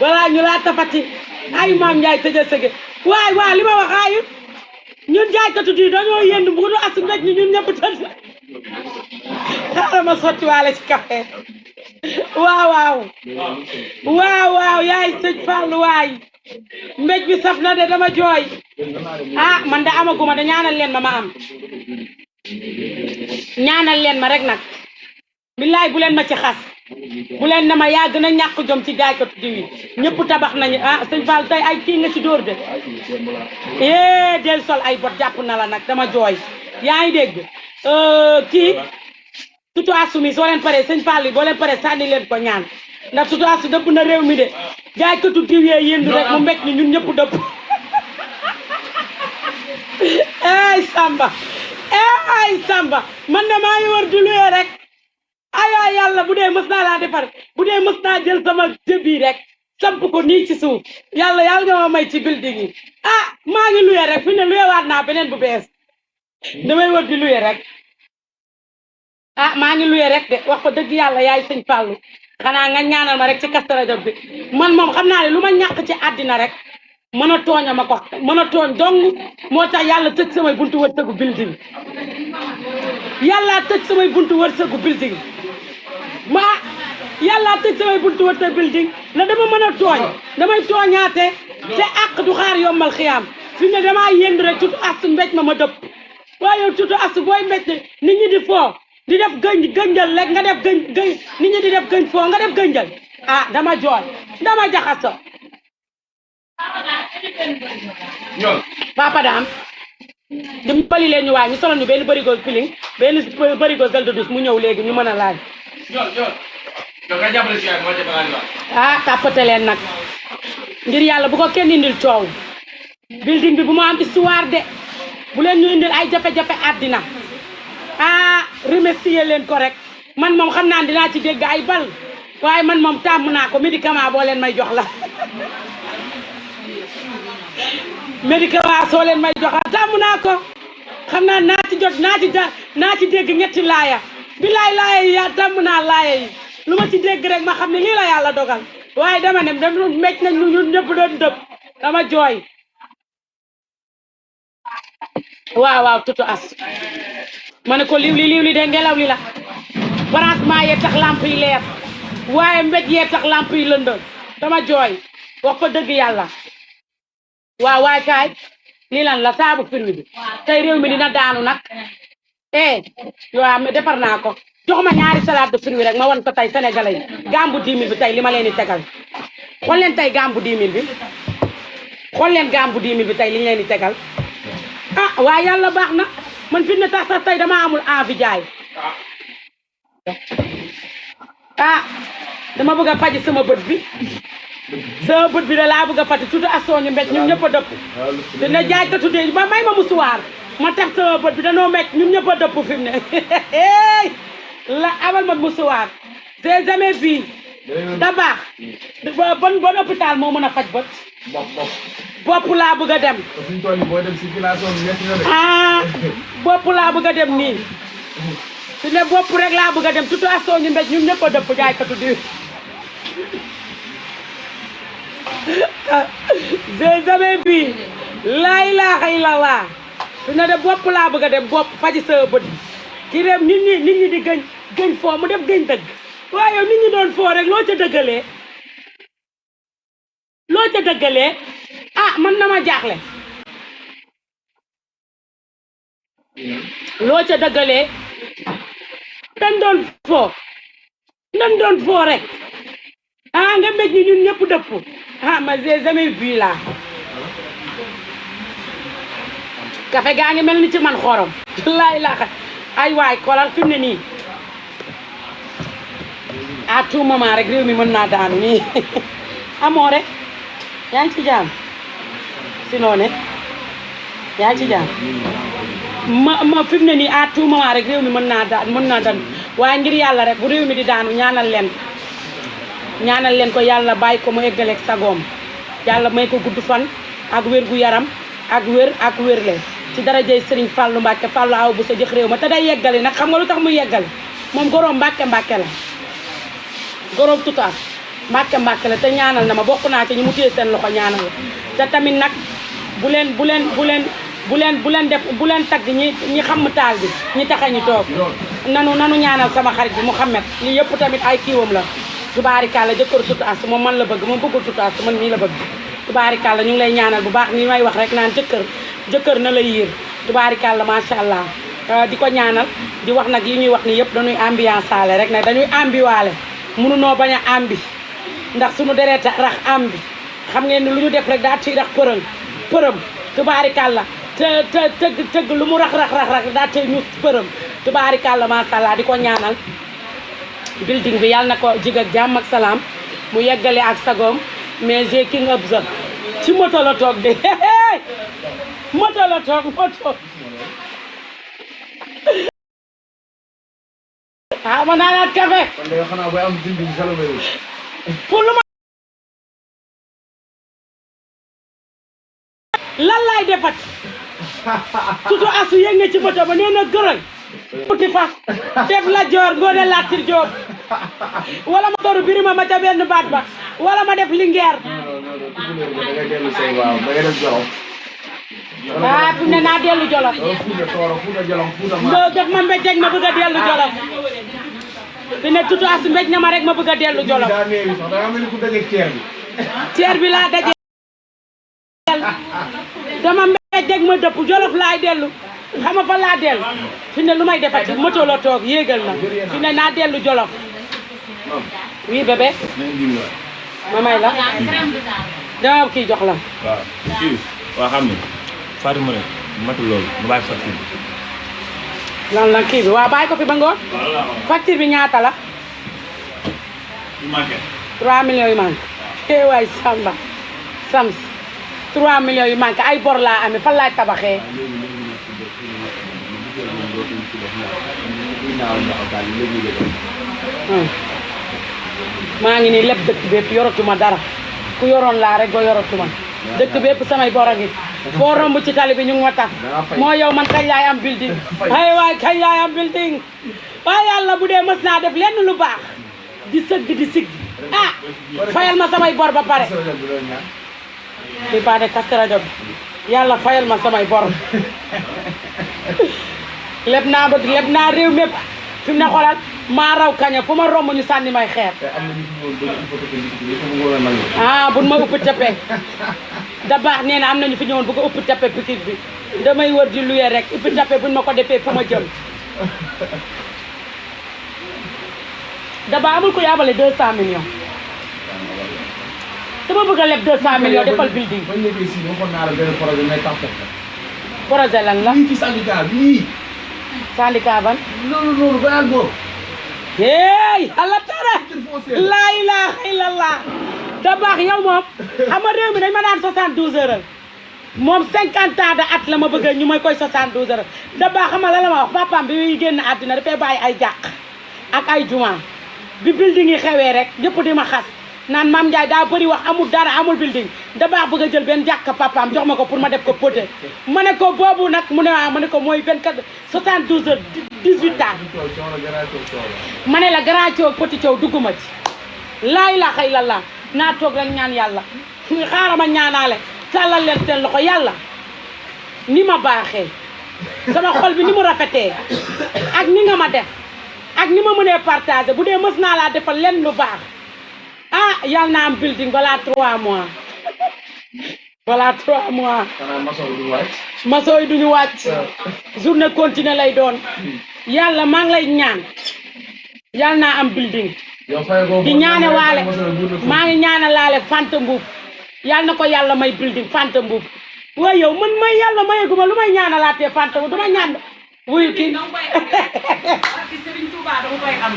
balaa ñu laa tapati ay maam Ndiaye tëjee sëge waay waa li ma wax ayut ñun jaaykatu di dañoo yënd bu nu asu mbéj ñun ñëpp tëdd xaaral ma sotti waale ci café waaw yaay sëñ Fall waay mbéj bi saf na de dama jooy ah man da amaguma da ñaanal leen ma am ñaanal leen ma rek nag billaay bu leen ma ci xas bu leen na ma yaa gën a ñàkk jom ci jaaykatu diw yi ñëpp tabax nañu ah sëñ Fall tey ay kii nga ci dóor de del sol ay bot jàpp na la nag dama jooy yaa ngi dégg kii tutu asumi soo leen paree sëñ Fall yi boo leen paree sànni leen ko ñaan ndax tutu asu dëpp na réew mi de jaaykatu diw yee yëndu rek mu mbéj ni ñun ñëpp dëpp Samba man de maa ngi war di luye rek ay yàlla bu dee mës naa laa defar bu dee mës naa jël sama jëbi rek samp ko nii ci suuf yàlla nga ma may ci building yi maa ngi luye rek fi ne luye waat naa beneen bu bees damay war di luye rek maa ngi luye rek de wax ko dëgg yàlla yaay sëñ Fallu xanaa nga ñaanal ma rek ci Kazu Rajab bi man moom xam naa ne lu ma ñàkk ci àddina rek mën a tooñ ma ko mën a tooñ dong moo tax yàlla tëj samay buntu wërsëgu building yàlla tëj samay buntu wërsëgu building yàlla tëj samay buntu wërsëgu building la dama mën a tooñ damay tooñaate te àq du xaar yombal xiyaam fi ne damaa yënd rek tutu astu mbéj ma dëpp waaye yow tutu astu booy mbéj ne nit ñi di foo di def gënjal rek nga def gëñ nit ñi di def gëñ foo nga def gënjal dama jooy dama jaxaso papa daam dem pali leen ñu waay ñu solo ñu benn bërigo piling benn bërigo gel de douce mu ñëw léegi ñu mën a laaj tàppate leen nag ngir yàlla bu ko kenn indil coow building bi bu mu am histoire de bu leen ñu indil ay jafe-jafe àddina remercier leen ko rek man moom xam naa dinaa ci dégg ay bal waaye man moom tàmm naa ko médicament boo leen may jox la médicament soo leen may jox la tàmm naa ko xam naa naa ci dégg ñetti laaya bilaay laaya yi yaa tàmm naa laaya yi lu ma ci dégg rek ma xam ne lii la yàlla dogal waaye dama ne dem mecc nañ lu ñun ñëpp doon dëpp dama jooy waaw tutu as ma ne ko liw li de ngelaw li la branchement yee tax lamp yi leer waaye mbéj yee tax lamp yi lëndëm dama jooy wax ko dëgg yàlla waay kaay lii lan la saabu firwi bi tey réew mi dina daanu nag yow defar naa ko jox ma ñaari salade de fruits rek ma wan ko tey sénégalais yi gambu 10 000 bi tey li ma leen di tegal xool leen tey gambu 10 000 bi xool leen gambu 10 000 bi tey li ñu leen di tegal waaye yàlla baax na man fi ne tax sax tey dama amul envie jaay dama bëgg a faji sama bët bi da laa bëgg a fati tuuti asooñu mbéj ñun ñëpp a dëpp dina jaay ka tuddee ma may ma musuwaar ma tax sama bët bi danoo mecc ñun ñëpp a dëpp fi mu ne la amal ma musuwaar j'ai jamais vu da baax bon hôpital moo mën a faj bët bopp laa bëgg a dem bopp laa bëgg a dem nii su ne bopp rek laa bëgg a dem tuuti asooñu mbéj ñun ñëpp a dëpp jaay ka tuddee j'ai jamais vu laa ilaaha illallah su ne de bopp laa bëgg a dem bopp faji sa bët ci réew nit ñi di gëñ foo mu def gëñ dëgg waaye yow nit ñi doon foo rek loo ca dëggalee man na ma jaaxle loo ca dëggalee dañ doon foo rek nga mbéj ñi ñun ñëpp dëpp ma j'ai jamais vu là café gaa ngi mel ni ci man xorom laay laaxa ay waay kolal fi mu ne nii à tout moment rek réew mi mën naa daanu nii amoo rek yaa ngi ci jaam sinon ne yaa ngi ci jaam ma fi mu ne nii à tout moment rek réew mi mën naa daanu waaye ngir yàlla rek bu réew mi di daanu ñaanal leen ko yàlla bàyyi ko mu eggaleeg sagoom yàlla may ko gudd fan ak wér gu yaram ak wérle ci darajay Serigne Fallou Mbacke Fallou aw bu sa jëx réew ma te day yeggali nag xam nga lu tax mu yeggali moom goroom Mbacke la goroom tutaas mbàkke la te ñaanal na ma bokk naa ci ñu mu téye seen loxo ñaanal te tamit nag bu leen tagg ñi xam taal bi ñi taxa ñu toog nanu ñaanal sama xarit bi Mouhamed lii yëpp tamit ay kiiwam la tubaarikàlla jëkkër tutu as moom man la bëgg moom bëggul tutu as man nii la bëgg tubaarikàlla ñu ngi lay ñaanal bu baax ni may wax rek naan jëkkër na la yiir tubaarikàlla macha allah di ko ñaanal di wax nag yi ñuy wax ni yëpp dañuy ambiance ale rek nag dañuy ambiwaale mënunoo bañ a ambi ndax suñu deret rax ambi xam ngeen ni lu ñu def rek daa ciy rax përëm tubaarikàlla te tëgg lu mu rax daa ciy ñu përëm tubaarikàlla macha allah di ko ñaanal building bi yàlla na ko jig ak jàmm ak salaam mu yeggale ak sagoom mais j'ai king observe ci moto la toog de moto la toog moto ma naanaat café pour lu ma lan laay defat surtout asu yëg nga ci moto ba nee na gërël uti fas def la joor ngoone Latir Joob wala ma toru birima ma ca benn baat ba wala ma def lingeer fi mu ne naa dellu Jolof def ma mbéj ma bëgg a dellu Jolof fi ne tutu as mbéj na ma rek ma bëgg a dellu Jolof ceer bi laa daje dama mbéj ma dëpp Jolof laay dellu xam nga fa laa dellu fi ne lu may defati moto la toog yéegal na fi ne naa dellu Jolof oui bébé ma may la dama kii jox la waaw kii waa xam ne Fatima rek matul loolu mu bàyyi facture bi lan la kii bi waaw bàyyi ko fi ba ngoon facture bi ñaata la 3 millions yu manqué waay Samba Sams 3 millions yu manqué ay bor laa amee fan laay tabaxee maa ngi nii lépp dëkk bépp yoratuma dara ku yoroon laa rek ba yoratuma dëkk bépp samay bor a ngi foo romb ci tali bi ñu ngi ma tax moo yow man kañ laay am building ay waay kañ laay am building waaye yàlla bu dee mës naa def lenn lu baax di sëgg di sigg fayal ma samay bor ba pare di baa de Kazu Rajab yàlla fayal ma samay bor leb naa réew mépp fi mu ne xoolal maa raw kaña fu ma romb ñu sànni may xeer buñ ma uppi teppe da baax nee na am nañu fi ñëwoon bëgg a uppi teppe pikir bi damay wër di luye rek uppi teppe buñ ma ko defee fu ma jëm da baax amul ko yabale 200 millions dama bëgg a leb 200 millions defal building projet lan la syndicat ban loolu ba ak boobu hey ala tara laa ilaaha illallah da baax yow moom xam nga réew mi dañ ma daan 72 heures moom 50 ans de at la ma bëgg ñu may koy 72 heures da baax xam nga la ma wax papaam bi muy génn àddina dafay bàyyi ay jàq ak ay juma bi building yi xewee rek ñëpp di ma xas naan Mame Ndiaye daa bëri wax amul dara amul building da baax bëgg a jël benn jàkka papaam jox ma ko pour ma def ko poté ma ne ko boobu nag mu ne waaw ma ne ko mooy 24 72 heures 18 ans ma ne la grand coow petit coow dugguma ci laa ilaaha illallah naa toog rek ñaan yàlla xaaral ma ñaanaale tàllal leen seen loxo yàlla ni ma baaxee sama xol bi ni mu rafetee ak ni nga ma def ak ni ma mënee partagé bu dee mës naa laa defal leen lu baax yàlla naa am building balaa 3 mois balaa 3 mois maçon yi duñu wàcc journée continue lay doon yàlla maa ngi lay ñaan yàlla naa am building di ñaane waale maa ngi ñaane laale Fanta Mbuub yàlla na ko yàlla may building Fanta Mbuub waaye yow man may yàlla mayeguma lu may ñaanalaatee Fanta Mbuub dama ñaan wuyu kii Serigne Touba dama koy am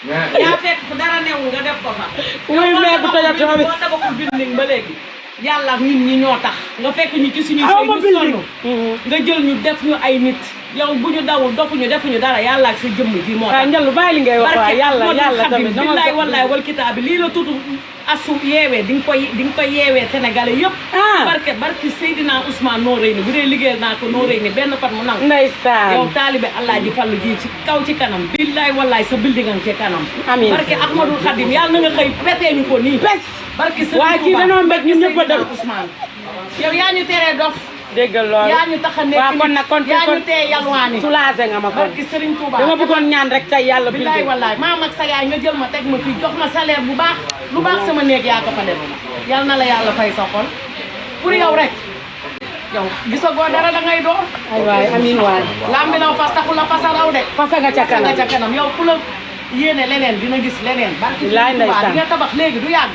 yaa fekk fu dara newul nga def ko fa wuyu mee bu tojatoo bi boo tabaxul building ba léegi yàlla nit ñi ñoo tax nga fekk ñu ci suñu sëy ñu sonn nga jël ñu def ñu ay nit yow bu ñu dawul dofuñu defuñu dara yàlla ak sa jëmm ji moo tax njalu bàyyi li ngay wax waay yàlla tamit billaay wallaay wal kitaab bi lii la tutu asu yeewee di nga ko yeewee sénégalais yëpp barke Seydina Ousmane noo rëy ni bu dee liggéeyal naa ko noo rëy ni benn pat mu nangu ndeysaan yow taalibe Alaaji Fallu ji ci kaw ci kanam billaay wallaay sa building nga ci kanam amiin barke Ahmadul Khadim yàlla na nga xëy petee ñu ko nii bés barke Serigne waa kii danoo mbég ñun ñëpp a def Ousmane yow yaa ñu teree dof déggal loolu yaa ñu tax a nekk waaw kon nag kon yaa ñu tee yalwaani soulagé nga ma kon barke Serigne Touba dama bëggoon ñaan rek tey yàlla billaay wallaay maam ak sa yaay nga jël ma teg ma fii jox ma salaire bu baax lu baax sama néeg yaa ko fa def yal na la yàlla fay sa xol pour yow rek yow gisagoo dara da ngay door ay waay amiin waay lambi naw fas taxul la fasa raw de fasa nga ca kanam nga ca kanam yow ku la yéene leneen dina gis leneen barke billaay ndeysaan di nga tabax léegi du yàgg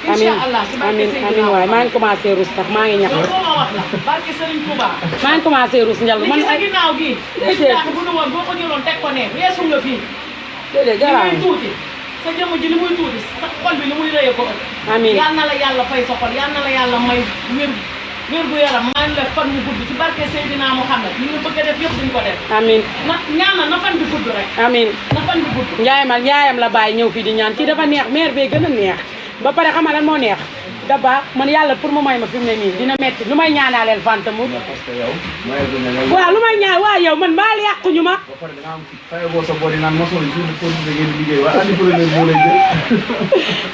amiin incha allah ci barke amiin Seydina amiin waay maa ngi commencé rus tax maa ngi ñax yow ma wax la barke Serigne Touba maa ngi commencé rus njal li man ci sa ginnaaw gi déedéet bu nu woon boo ko jëloon teg ko ne weesu nga fii déedéet li garaaw muy tuuti sa jëmm ji li muy tuuti sa xol bi li muy rëyee ko ëpp amiin yal na la yàlla fay sa xol yal na la yàlla may wér gu yaram maa ngi la fan mu gudd ci barke Seydina Mouhamed li ñu bëgg a def yëpp duñ ko def amiin na ñaanal na fan bi gudd rek amiin na fan bi gudd njaayam la bàyyi ñëw fii di ñaan kii dafa neex maire bee gën a neex ba pare xam nga lan moo neex da baax man yàlla pour mu may ma fi mu ne nii dina metti lu may ñaanaaleel fanta mu parce que yow mayal ko ne waaw lu may ñaan waaw yow man baal yàquñu ma ba pare da nga am fay boo sa boodi naan maçon yi suñu continuer ngeen di liggéey waaye entrepreneur moo lay jël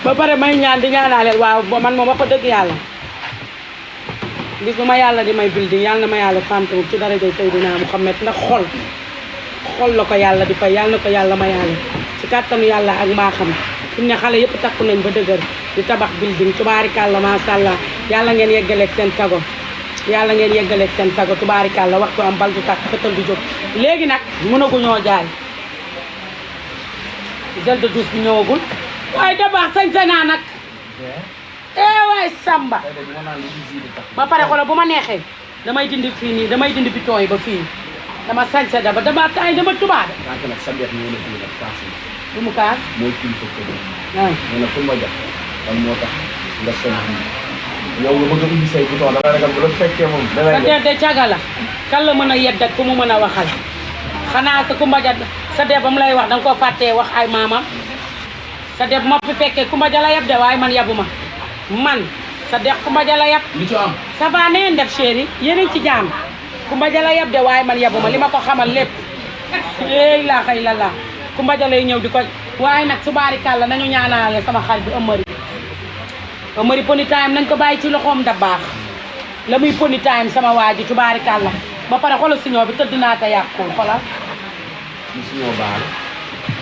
ba pare may ñaan di ñaanaaleel waaw man moom wax ko dëgg yàlla bis bu ma yàlla di may building yàlla na ma yàlla fanta mu ci darajay Seydina Muhammad ndax xol la ko yàlla di fay yàlla na ko yàlla ma yàlla ci kàttanu yàlla ak mbaaxam fi mu ne xale yëpp takku nañ ba dëgër di tabax building tubaarikàlla macha allah yàlla ngeen yeggaleeg seen sago yàlla ngeen yeggaleeg seen sago tubaarikàlla waxtu am bal du tàkk fetal du jóg léegi nag mënaguñoo jaay gel de douche bi ñëwagul waaye da baax sañ-sañ naa nag waay Samba ba pare xoolal bu ma neexee damay dindi fii nii damay dindi biton yi ba fii dama sañse daba dama tay dama tubaabe tant nag sa def ñëw na fii nag kaas yi lu mu kaas mooy kilifa kër gi waay nee na pour ma jox kon moo tax nga sonn yow nga bëgg a ubbi say bouton dama ragal bu la fekkee moom sa def de caga la kan la mën a yedd ak ku mu mën a waxal xanaa sa Kumba Ja sa def ba mu lay wax danga ko fàttee wax ay maamam sa def ma fi fekkee Kumba Ja la yeb de waaye man yabu ma man sa def Kumba Ja la yeb li ci am ça va na ngeen def chéri yéen ci jaam Kumba Ja la yeb de waaye man yabu ma li ma ko xamal lépp éy laa xëy la laa Kumba Ja lay ñëw di ko waaye nag subaarikàlla nañu ñaanale sama xarit bi Amari poni time nañ ko bàyyi ci loxoom da baax la muy poni time sama waa ji tubaarikàlla ba pare xoolal siñoo bi tëdd naa te yàqul xoolal li si ñoo baal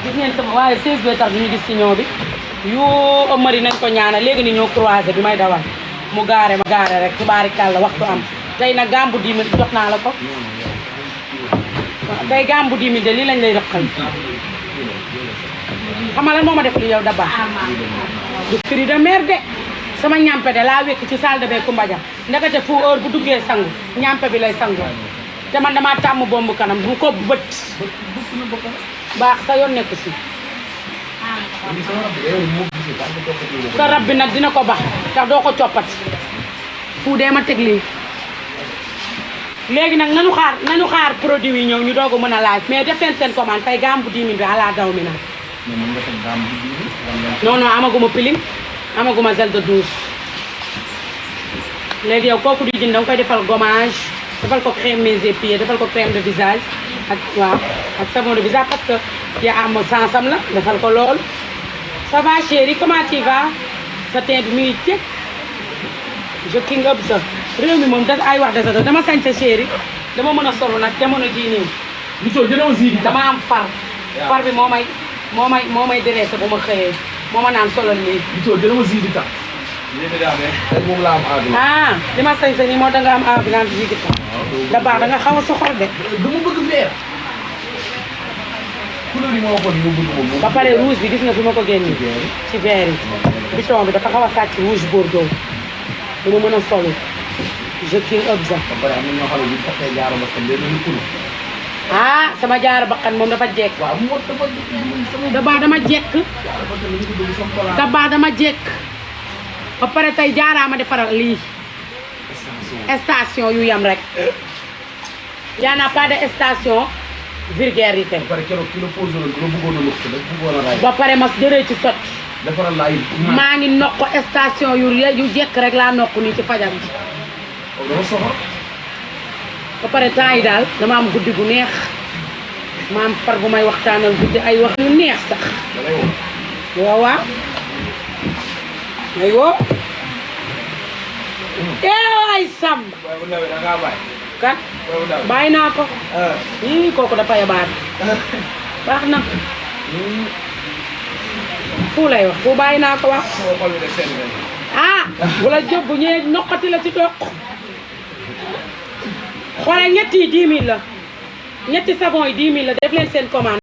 gis ngeen sama waaye 16 bee tax duñu gis siñoo bi yu Amari nañ ko ñaanal léegi ni ñoo croisé bi may dawal mu gaare ma gaare rek tubaarikàlla waxtu am tey nag gambu 10 000 jox naa la ko tey gambu 10 000 de lii lañ lay doxal xam nga lan moo ma def li yow da baax du firi de mer de sama ñampe de laa wekk ci salle de bain Kumba Ja ndekete fu heure bu duggee sangu ñampe bi lay sangu te man damaa tàmm bombu kanam bu ko bët baax sa yoon nekk si li sama rab yow moo gisee tant que toppatoo sa rab bi nag dina ko bax tax doo ko coppati fu dee ma teg lii léegi nag nañu xaar produit yi ñëw ñu doog a mën a laaj mais def leen seen commande tey gaam bu 10 000 bi ala daw mi nag mais mën nga teg daam bi non non amaguma piling amaguma gel de douche léegi yow kooku di jënd danga koy defal gommage defal ko crème mes et pieds defal ko crème de visage ak waaw ak savon de visage parce que yaa am sansam la defal ko loolu ça va chérie comment tu vas sa teint bi mi ngi cëg je king up sa réew mi moom da ay wax desa dama sañ sa chérie dama mën a solo nag jamono jii nii li soo jëlee aussi dama am far bi moo may dressé bu ma xëyee moo ma naan solal lii li soo jëlee aussi di tax tey moom laa am aadu ah li ma sañ sa nii moo da nga am envie naan jigi tax da baax da nga xaw a soxor de dama bëgg vert couleur yi ma waxoon yi ma bëgg moom ba pare rouge bi gis nga fi ma ko génne ci vert yi biton bi dafa xaw a sàcc rouge bordeaux dama mën a solu je king up sa ba pare am na ñoo xam ne bu ñu taxee jaaro ba xam leen ñu couleur ah sama jaar bakkan moom dafa jekk waaw moo dafa sama da baax dama jekk jaaro ba tamit ñu ko bëgg sama palaas da baax dama jekk ba pare tey jaaraama defaral lii station yu yam rek y en a pas de station vulgarité ba pare keroog ki la posé woon la bëggoon a lëkk la bëggoon a ray ba pare ma jëree ci sot defaral la ay. maa ngi nokk station yu jekk rek laa nokk nii ci fajar ji. dama soxor. ba pare temps yi daal dama am guddi gu neex ma am far bu may waxtaanal guddi ay wax yu neex sax. da lay woo. waaw waaw. aywa. waay Samb. waaye bu nawet da ngaa bàyyi. kat waaye bu nawet. bàyyi naa ko. yii kooku dafa yabaat. baax na. fu lay wax fu bàyyi naa ko wax. sama xol bi de seen benn. ah wala jóg bu ñëwee noqati la ci toog. xoolal ñetti 10 000 la. ñetti savon yi 10 000 la def leen seen commande.